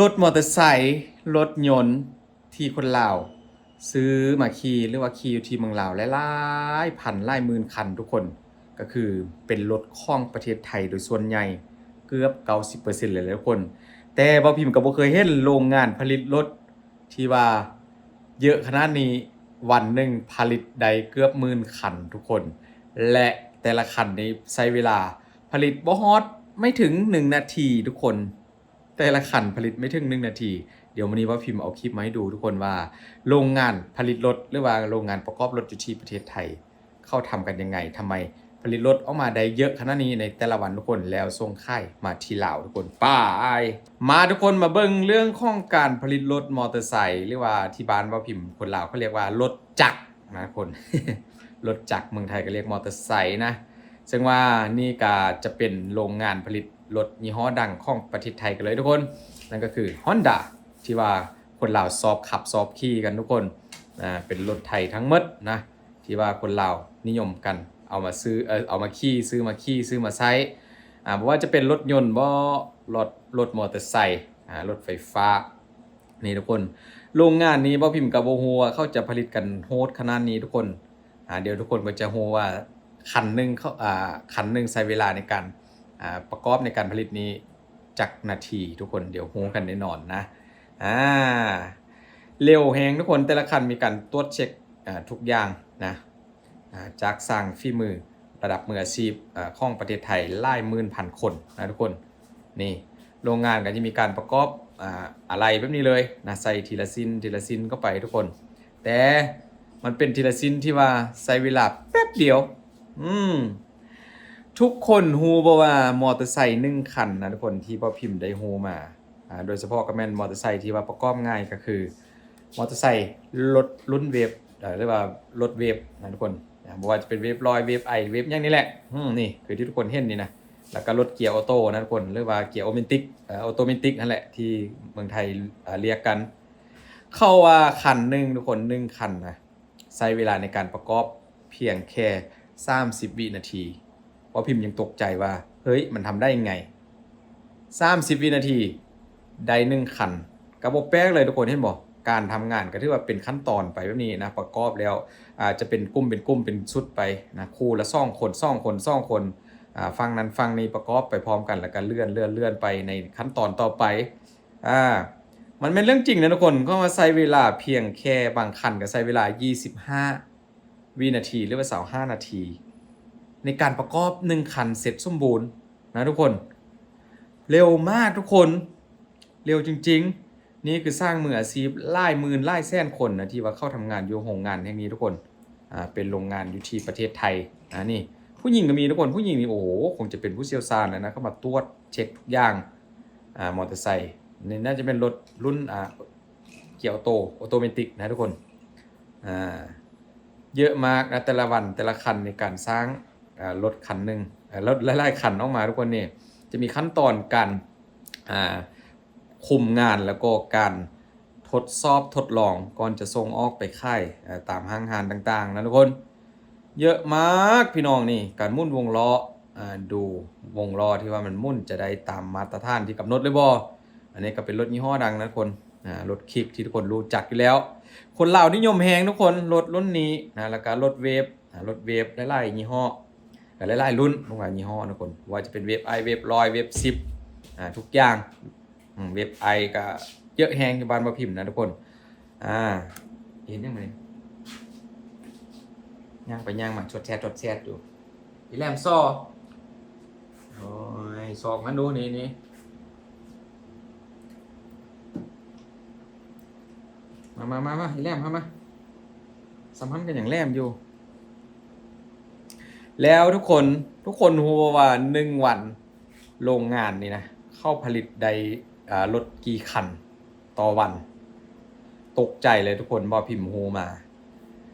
ລົດມໍເຕີໄຊ, ລົດຍົນທີ່ຄົນລາວຊື້ມາຂີ່ ຫຼືວ່າຂີ່ຢູ່ທີ່ເມືອງລາວຫຼາຍໆພັນຫຼາຍໝື່ນຄັນທຸກຄົນ ກໍຄືເປັນລົດຂອງປະເທດໄທໂດຍສ່ວນໃຫຍ່ ເກືອບເກົ້າສິບເປີເຊັນເລີຍແຫຼະທຸກຄົນ. ແຕ່ບ່າວພິມກໍບໍ່ເຄີຍເຫັນໂຮງງານຜະລິດລົດທີ່ວ່າເຍອະຂະໜາດນີ້ ວັນໜຶ່ງຜະລິດໄດ້ເກືອບໝື່ນຄັນທຸກຄົນ ແລະ ແຕ່ລະຄັນນີ້ໃຊ້ເວລາຜະລິດບໍ່ຮອດ ໄມ່ເຖິງໜຶ່ງນາທີທຸກຄົນ. ແຕ່ລະຄັນຜະລິດໄມ່ເຖິງໜຶ່ງນາທີ. ດຽວມື້ນີ້ບ່າວພິມເອົາຄລິບມາໃຫ້ດູທຸກຄົນວ່າ ໂຮງງານຜະລິດລົດ ຫຼືວ່າໂຮງງານປະກອບລົດຢູ່ທີ່ປະເທດໄທ ເຂົາທຳກັນຍັງໄງ? ທຳໄມຜະລິດລົດອອກມາໄດ້ເຍອະຂະໜາດນີ້ໃນແຕ່ລະວັນທຸກຄົນ ແລ້ວສົ່ງຂາຍມາທີ່ລາວທຸກຄົນ. ໄປ ມາທຸກຄົນມາເບິ່ງເລື່ອງຂອງການຜະລິດລົດມໍເຕີໄຊ ຫຼືວ່າທີ່ບ້ານບ່າວພິມຄົນລາວເຂົາຮຽກວ່າລົດຈັກນະທຸກຄົນ. ລົດຈັກ ເມືອງໄທກໍຮຽກມໍເຕີໄຊນະ. ເຊິ່ງວ່ານີ້ກໍຈະເປັນໂຮງງານຜະລິດລົດຍີ່ຫໍ້ດັງຂອງປະເທດໄທກັນເລີຍທຸກຄົນ. ນັ້ນກໍຄືຮອນດາ ທີ່ວ່າຄົນລາວຊອບຂັບຊອບຂີ່ກັນທຸກຄົນ. ອ່າ ເປັນລົດໄທທັງໝົດນະ ທີ່ວ່າຄົນລາວນິຍົມກັນ ເອົາມາຊື້ ເອີ ເອົາມາຂີ່ ຊື້ມາຂີ່ ຊື້ມາໃຊ້. ອ່າ ບໍ່ວ່າຈະເປັນລົດຍົນບໍ ລົດ ລົດມໍເຕີໄຊ ອ່າ ລົດໄຟຟ້າ. ນີ້ທຸກຄົນ ໂຮງງານນີ້ບ່າວພິມກໍບໍ່ຮູ້ວ່າເຂົາຈະຜະລິດກັນໂຫດຂະໜາດນີ້ທຸກຄົນ. ອ່າ ດຽວທຸກຄົນກໍຈະຮູ້ວ່າຄັນໜຶ່ງເຂົາ ອ່າ ຄັນໜຶ່ງໃຊ້ເວລາໃນການ ອ່າ ປະກອບໃນການຜະລິດນີ້ຈັກນາທີທຸກຄົນ ດຽວຮູ້ກັນແນ່ນອນນະ. ອ່າ ເລັວແຮງທຸກຄົນ ແຕ່ລະຄັນມີການຕວດເຊັກ ອ່າ ທຸກຢ່າງນະ. ອ່າ ຈາກຊ່າງຝີມືລະດັບມືອາຊີບ ອ່າ ຂອງປະເທດໄທຫຼາຍໝື່ນພັນຄົນນະທຸກຄົນ. ນີ້ ໂຮງງານກໍຈະມີການປະກອບ ອ່າ ອາໄຫຼ່ແບບນີ້ເລີຍນະ ໃສ່ທີລະຊິ້ນ ທີລະຊິ້ນເຂົ້າໄປທຸກຄົນ. ແຕ່ມັນເປັນທີລະຊິ້ນທີ່ວ່າໃຊ້ເວລາແປັບດຽວ. ອືມ ທຸກຄົນຮູ້ບໍ່ວ່າມໍເຕີໄຊໜຶ່ງຄັນນະທຸກຄົນ ທີ່ບ່າວພິມໄດ້ຮູ້ມາ ອ່າ ໂດຍສະເພາະກໍແມ່ນມໍເຕີໄຊທີ່ວ່າປະກອບງ່າຍ ກໍຄືມໍເຕີໄຊລົດລຸ້ນເວບ ເອີ ຫຼືວ່າລົດເວບນະທຸກຄົນ. ອ່າ ບໍ່ວ່າຈະເປັນເວບລອຍ ເວບໄອ ເວບຫຍັງນີ້ແຫຼະ. ອືມ ນີ້ຄືທີ່ທຸກຄົນເຫັນນີ້ນະ. ແລ້ວກໍລົດເກຍອໍໂຕ້ນະທຸກຄົນ ຫຼືວ່າເກຍໂອເມນຕິກ ເອີ ອໍໂຕເມນຕິກນັ້ນແຫຼະ ທີ່ເມືອງໄທ ເອີ ລຽກກັນ. ເຂົາວ່າຄັນໜຶ່ງທຸກຄົນ ໜຶ່ງຄັນນະ ໃຊ້ເວລາໃນການປະກອບພຽງແຄ່ສາມສິບວິນາທີ. ບ່າວພິມຍັງຕົກໃຈວ່າ ເຮີ້ຍ ມັນທຳໄດ້ຍັງໄງ ສາມສິບວິນາທີໄດ້ໜຶ່ງຄັນ. ກໍບໍ່ແປກເລີຍທຸກຄົນ ເຫັນບໍ່? ການທຳງານກໍຖືວ່າເປັນຂັ້ນຕອນໄປແບບນີ້ນະ ປະກອບແລ້ວ ອາ ຈະເປັນກຸ່ມ ເປັນກຸ່ມ ເປັນຊຸດໄປນະ ຄູ່ລະສອງຄົນ ສອງຄົນ ສອງຄົນ ອາ ຝັ່ງນັ້ນຝັ່ງນີ້ປະກອບໄປພ້ອມກັນ ແລ້ວກໍເລື່ອນ ເລື່ອນ ເລື່ອນໄປໃນຂັ້ນຕອນຕໍ່ໄປ. ອາ ມັນແມ່ນເລື່ອງຈິງນະທຸກຄົນ ເພາະວ່າໃຊ້ເວລາພຽງແຄ່ ບາງຄັນກໍໃຊ້ເວລາຊາວຫ້າວິນາທີ ຫຼືວ່າຊາວຫ້ານາທີ ໃນການປະກອບໜຶ່ງຄັນເສັດສົມບູນນະທຸກຄົນ. ເລັວມາກທຸກຄົນ ເລັວຈິງໆ. ນີ້ຄືຊ່າງມືອາຊີບຫຼາຍໝື່ນຫຼາຍແສນຄົນນະ ທີ່ວ່າເຂົ້າທຳງານຢູ່ໂຮງງານແຫ່ງນີ້ທຸກຄົນ. ອ່າ ເປັນໂຮງງານຢູ່ທີ່ປະເທດໄທ. ອ່າ ນີ້ຜູ້ຍິງກໍມີທຸກຄົນ ຜູ້ຍິງນີ້ ໂອ້ໂຫ ຄົງຈະເປັນຜູ້ຊ່ຽວຊານແລ້ວນະ ເຂົ້າມາຕວດເຊັກທຸກຢ່າງ. ອ່າ ມໍເຕີໄຊນີ້ໜ້າຈະເປັນລົດລຸ້ນ ອ່າ ເກຍໂຕ ອໍໂຕເມຕິກນະທຸກຄົນ. ອ່າ ເຍອະມາກນະ ແຕ່ລະວັນ ແຕ່ລະຄັນໃນການສ້າງ ອ່າ ລົດຄັນໜຶ່ງ ເອີ ລົດຫຼາຍໆຄັນອອກມາທຸກຄົນ. ນີ້ຈະມີຂັ້ນຕອນການ ອ່າ ຄຸມງານ ແລ້ວກໍການທົດສອບທົດລອງກ່ອນຈະສົ່ງອອກໄປຂາຍ ເອີ ຕາມຫ້າງຮ້ານຕ່າງໆນະທຸກຄົນ. ເຍອະມາກພີ່ນ້ອງ. ນີ້ການໝູນວົງລໍ້ ອ່າ ດູວົງລໍ້ທີ່ວ່າມັນໝູນຈະໄດ້ຕາມມາດຕະຖານທີ່ກຳນົດຫຼືບໍ່. ອັນນີ້ກໍເປັນລົດຍີ່ຫໍ້ດັງນະທຸກຄົນ ອ່າ ລົດຄິກທີ່ທຸກຄົນຮູ້ຈັກຢູ່ແລ້ວ ຄົນລາວນິຍົມແຮງທຸກຄົນ ລົດລຸ້ນນີ້ນະ. ແລ້ວກໍລົດເວບ ອ່າ ລົດເວບຫຼາຍໆຍີ່ຫໍ້ ກໍຫຼາຍໆລຸ້ນ ບໍ່ວ່າຍີ່ຫໍ້ນະທຸກຄົນ ບໍ່ວ່າຈະເປັນເວບໄອ ເວບລອຍ ເວບສິບ ອ່າ ທຸກຢ່າງ. ອືມ ເວບໄອກໍເຍອະແຮງຢູ່ບ້ານບໍ່ພິມນະທຸກຄົນ. ອ່າ ເຫັນຫຍັງນີ້ ຍ່າງໄປຍ່າງມາ ຊອດແຊດ ຊອດແຊດຢູ່. ອີແຫຼມຊໍ ໂອ້ຍ ຊອກມັນດູ ນີ້ ນີ້ ມາ ມາ ມາ ມາ ອີແຫຼມ ມາ ມາ ສຳພັນກັນຫຍັງແຫຼມຢູ່. ແລ້ວທຸກຄົນ ທຸກຄົນຮູ້ບໍ່ວ່າໜຶ່ງວັນ ໂຮງງານນີ້ນະ ເຂົາຜະລິດໄດ້ ອ່າ ລົດກີ່ຄັນຕໍ່ວັນ? ຕົກໃຈເລີຍທຸກຄົນ ບໍ່ພິມຮູ້ມາ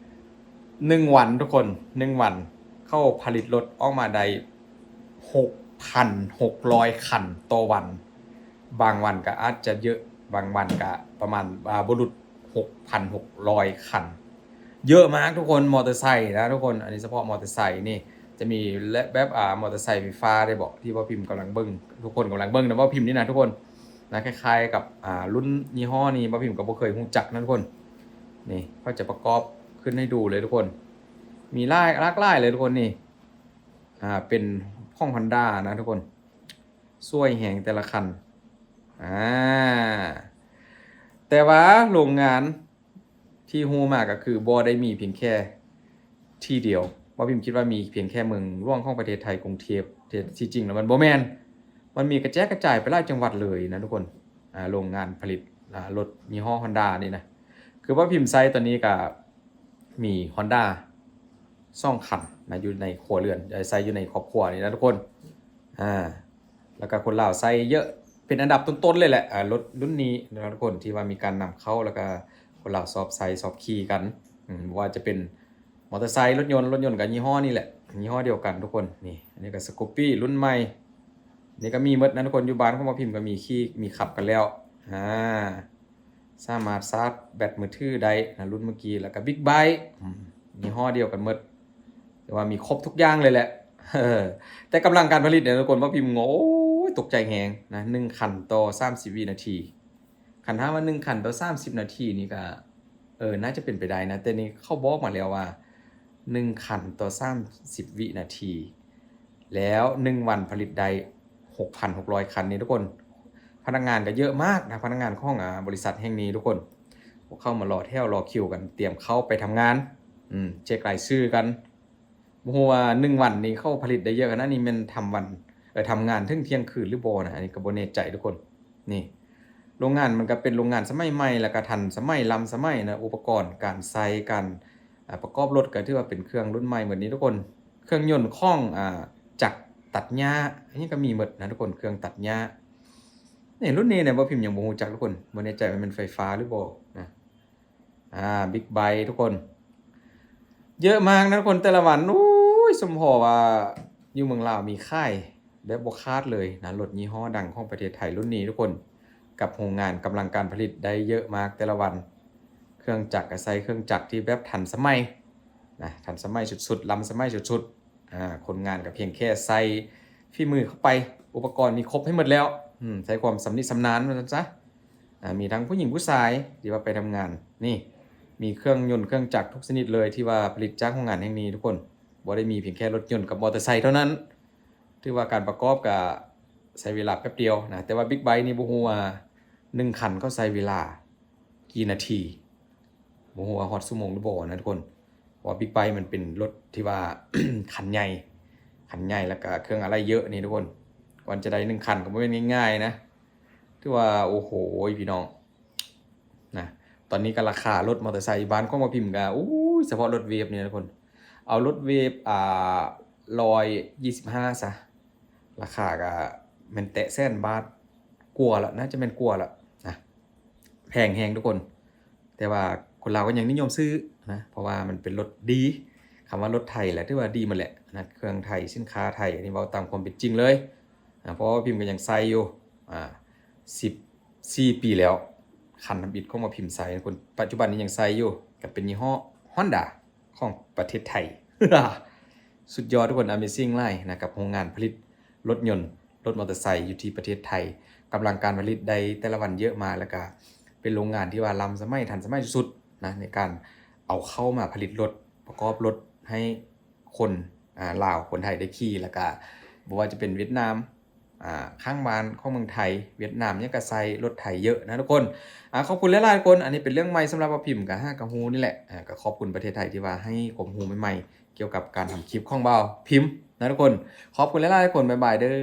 ໜຶ່ງວັນທຸກຄົນ ໜຶ່ງວັນເຂົາຜະລິດລົດອອກມາໄດ້ຫົກພັນຫົກຮ້ອຍຄັນຕໍ່ວັນ. ບາງວັນກໍອາດຈະເຍອະ ບາງວັນກໍປະມານ ອ່າ ບໍ່ຫຼຸດຫົກພັນຫົກຮ້ອຍຄັນ. ເຍອະມາກທຸກຄົນ ມໍເຕີໄຊນະທຸກຄົນ. ອັນນີ້ສະເພາະມໍເຕີໄຊນີ້ ຈະມີແບບ ອ່າ ມໍເຕີໄຊໄຟຟ້າໄດ້ບໍ່ ທີ່ບໍ່ພິມກຳລັງເບິ່ງ ທຸກຄົນກຳລັງເບິ່ງນະ ບໍ່ພິມນີ້ນະທຸກຄົນ. ນະ ຄ້າຍໆກັບ ອ່າ ລຸ້ນຍີ່ຫໍ້ນີ້ ບ່າວພິມກໍບໍ່ເຄີຍຮູ້ຈັກນະທຸກຄົນ. ນີ້ຂ້ອຍຈະປະກອບຂຶ້ນໃຫ້ດູເລີຍທຸກຄົນ. ມີຫຼາຍ ຫຼາກຫຼາຍເລີຍທຸກຄົນນີ້. ອ່າ ເປັນຂອງ Honda ນະທຸກຄົນ. ສວຍແຮງແຕ່ລະຄັນ. ອ່າ ແຕ່ວ່າໂຮງງານ ທີ່ຮູ້ມາກໍຄືບໍ່ໄດ້ມີພຽງແຄ່ທີ່ດຽວ. ບ່າວພິມຄິດວ່າມີພຽງແຄ່ເມືອງຫຼວງຂອງປະເທດໄທ ກຸງເທບ. ແຕ່ທີ່ຈິງແລ້ວມັນບໍ່ແມ່ນ. ມັນມີກະແຈກກະຈາຍໄປຫຼາຍຈັງຫວັດເລີຍນະທຸກຄົນ. ອ່າ ໂຮງງານຜະລິດ ອ່າ ລົດຍີ່ຫໍ້ Honda ນີ້ນະ. ຄືບ່າວພິມໃຊ້ຕອນນີ້ກໍມີ Honda ສອງຄັນນະ ຢູ່ໃນຄົວເຮືອນ ໃຊ້ຢູ່ໃນຄອບຄົວນີ້ນະທຸກຄົນ. ອ່າ ແລ້ວກໍຄົນລາວໃຊ້ເຍອະ ເປັນອັນດັບຕົ້ນໆເລີຍແຫຼະ ອ່າ ລົດລຸ້ນນີ້ນະທຸກຄົນ ທີ່ວ່າມີການນຳເຂົ້າ ແລ້ວກໍຄົນລາວຊອບໃຊ້ຊອບຂີ່ກັນ. ອືມ ບໍ່ວ່າຈະເປັນມໍເຕີໄຊ, ລົດຍົນ, ລົດຍົນກໍຍີ່ຫໍ້ນີ້ແຫຼະ ຍີ່ຫໍ້ດຽວກັນທຸກຄົນ. ນີ້ ອັນນີ້ກໍ Scoopy ລຸ້ນໃໝ່. ນີ້ກໍມີໝົດນະທຸກຄົນ. ຢູ່ບ້ານຂອງບ່າວພິມກໍມີຂີ່ ມີຂັບກັນແລ້ວ. ອ່າ ສາມາດຊາດແບັດມືຖືໄດ້ນະ ລຸ້ນເມື່ອກີ້. ແລ້ວກໍ Big Bike ອືມ ຍີ່ຫໍ້ດຽວກັນໝົດ. ແຕ່ວ່າມີຄົບທຸກຢ່າງເລີຍແຫຼະ. ແຕ່ກຳລັງການຜະລິດເນຍທຸກຄົນ ບ່າວພິມ ໂອ້ຍ ຕົກໃຈແຮງນະ ໜຶ່ງຄັນຕໍ່ສາມສິບວິນາທີ. ຄັນຖາມວ່າໜຶ່ງຄັນຕໍ່ສາມສິບນາທີນີ້ກໍ ເອີ ໜ້າຈະເປັນໄປໄດ້ນະ. ແຕ່ນີ້ເຂົາບອກມາແລ້ວວ່າ ໜຶ່ງຄັນຕໍ່ສາມສິບວິນາທີ ແລ້ວໜຶ່ງວັນຜະລິດໄດ້ຫົກພັນຫົກຮ້ອຍຄັນນີ້ທຸກຄົນ. ພະນັກງານກໍເຍອະມາກນະ ພະນັກງານຂອງ ອາ ບໍລິສັດແຫ່ງນີ້ທຸກຄົນ. ພວກເຂົາມາລໍແຖວລໍຄິວກັນ ຕຽມເຂົ້າໄປທຳງານ. ອືມ ເຊັກລາຍຊື່ກັນ. ບໍ່ຮູ້ວ່າໜຶ່ງວັນນີ້ເຂົາຜະລິດໄດ້ເຍອະຂະໜາດນີ້ ແມ່ນທຳວັນ ເອີ ທຳງານເຖິງທ່ຽງຄືນຫຼືບໍ່ນະ? ອັນນີ້ກໍບໍ່ແນ່ໃຈທຸກຄົນ. ນີ້ ໂຮງງານມັນກໍເປັນໂຮງງານສະໄໝໃໝ່ ແລ້ວກໍທັນສະໄໝ ລ້ຳສະໄໝນະ. ອຸປະກອນການໃຊ້ ການ ອ່າ ປະກອບລົດກໍຖືວ່າເປັນເຄື່ອງລຸ້ນໃໝ່ໝົດນີ້ທຸກຄົນ. ເຄື່ອງຍົນຂອງ ອ່າ ຈັກຕັດຫຍ້າ ອັນນີ້ກໍມີໝົດນະທຸກຄົນ ເຄື່ອງຕັດຫຍ້າ. ນີ້ລຸ້ນນີ້ນະ ບ່າວພິມຍັງບໍ່ຮູ້ຈັກທຸກຄົນ ບໍ່ແນ່ໃຈວ່າແມ່ນໄຟຟ້າຫຼືບໍ່ນະ. ອ່າ Big Bike ທຸກຄົນ ເຍອະມາກນະທຸກຄົນ ແຕ່ລະວັນ. ໂອ້ຍ ສົມພໍວ່າຢູ່ເມືອງລາວມີຂາຍແບບບໍ່ຂາດເລີຍນະ ລົດຍີ່ຫໍ້ດັງຂອງປະເທດໄທລຸ້ນນີ້ທຸກຄົນ. ກັບໂຮງງານກຳລັງການຜະລິດໄດ້ເຍອະມາກແຕ່ລະວັນ. ເຄື່ອງຈັກກໍໃຊ້ເຄື່ອງຈັກທີ່ແບບທັນສະໄໝນະ ທັນສະໄໝສຸດໆ ລ້ຳສະໄໝສຸດໆ. ອ່າ ຄົນງານກໍພຽງແຄ່ໃສ່ຝີມືເຂົ້າໄປ ອຸປະກອນມີຄົບໃຫ້ໝົດແລ້ວ. ອືມ ໃຊ້ຄວາມຊຳນິຊຳນານວ່າຊັ້ນຊະ. ອ່າ ມີທັງຜູ້ຍິງຜູ້ຊາຍທີ່ວ່າໄປທຳງານ. ນີ້ ມີເຄື່ອງຍົນເຄື່ອງຈັກທຸກຊະນິດເລີຍ ທີ່ວ່າຜະລິດຈາກໂຮງງານແຫ່ງນີ້ທຸກຄົນ. ບໍ່ໄດ້ມີພຽງແຄ່ລົດຍົນກັບມໍເຕີໄຊເທົ່ານັ້ນ. ຖືວ່າການປະກອບກໍໃຊ້ເວລາແປັບດຽວນະ. ແຕ່ວ່າ Big Bike ນີ້ບໍ່ຮູ້ວ່າໜຶ່ງຄັນເຂົາໃຊ້ເວລາ ກີ່ນາທີ ບໍ່ຮູ້ວ່າຮອດຊົ່ວໂມງຫຼືບໍ່ນະທຸກຄົນ. ເພາະວ່າ Big Bike ມັນເປັນລົດທີ່ວ່າ ຄັນໃຫຍ່ ຄັນໃຫຍ່ ແລ້ວກະເຄື່ອງອາໄຫຼ່ເຍອະນີ້ທຸກຄົນ. ກວ່າຈະໄດ້ໜຶ່ງຄັນກໍບໍ່ແມ່ນງ່າຍໆນະ. ຖືວ່າ ໂອ້ໂຫ ພີ່ນ້ອງນະ. ຕອນນີ້ກໍລາຄາລົດມໍເຕີໄຊຢູ່ບ້ານຂອງບ່າວພິມກໍ ໂອ້ຍ ສະເພາະລົດເວບນີ້ນະທຸກຄົນ. ເອົາລົດເວບ ອ່າ ຮ້ອຍຍີ່ສິບຫ້າຊະ ລາຄາກໍແມ່ນແຕະແສນບາດກວ່າລະ ໜ້າຈະແມ່ນກວ່າລະນະ. ແພງແຮງທຸກຄົນ ແຕ່ວ່າຄົນລາວກໍຍັງນິຍົມຊື້ນະ ເພາະວ່າມັນເປັນລົດດີ. ຄຳວ່າລົດໄທແຫຼະ ຖືວ່າດີໝົດແຫຼະນະ ເຄື່ອງໄທ ສິນຄ້າໄທ ອັນນີ້ເວົ້າຕາມຄວາມເປັນຈິງເລີຍນະ. ເພາະວ່າພິມກໍຍັງໃຊ້ຢູ່ ອ່າ ສິບສີ່ປີແລ້ວ ຄັນທຳອິດຂອງບ່າວພິມໃຊ້ ຄົນປັດຈຸບັນນີ້ຍັງໃຊ້ຢູ່ ກໍເປັນຍີ່ຫໍ້ Honda ຂອງປະເທດໄທ. ສຸດຍອດທຸກຄົນ Amazing ຫຼາຍນະ ກັບໂຮງງານຜະລິດລົດຍົນ ລົດມໍເຕີໄຊຢູ່ທີ່ປະເທດໄທ. ກຳລັງການຜະລິດໄດ້ແຕ່ລະວັນເຍອະມາ ແລ້ວກະເປັນໂຮງງານທີ່ວ່າລ້ຳສະໄໝ ທັນສະໄໝສຸດໆນະ ໃນການເອົາເຂົ້າມາຜະລິດລົດ ປະກອບລົດໃຫ້ຄົນ ອ່າ ລາວ ຄົນໄທໄດ້ຂີ່. ແລ້ວກະບໍ່ວ່າຈະເປັນຫວຽດນາມ ອ່າ ຂ້າງບ້ານຂອງເມືອງໄທ ຫວຽດນາມຫຍັງກໍໃຊ້ລົດໄທເຍອະນະທຸກຄົນ. ອ່າ ຂອບຄຸນຫຼາຍໆທຸກຄົນ ອັນນີ້ເປັນເລື່ອງໃໝ່ສຳລັບບ່າວພິມ ກໍຫາກໍຮູ້ນີ້ແຫຼະ. ອ່າ ກໍຂອບຄຸນປະເທດໄທທີ່ວ່າໃຫ້ຄວາມຮູ້ໃໝ່ໆ ກ່ຽວກັບການທຳຄລິບຂອງບ່າວພິມນະທຸກຄົນ. ຂອບຄຸນຫຼາຍໆທຸກຄົນ ບາຍບາຍເດີ້.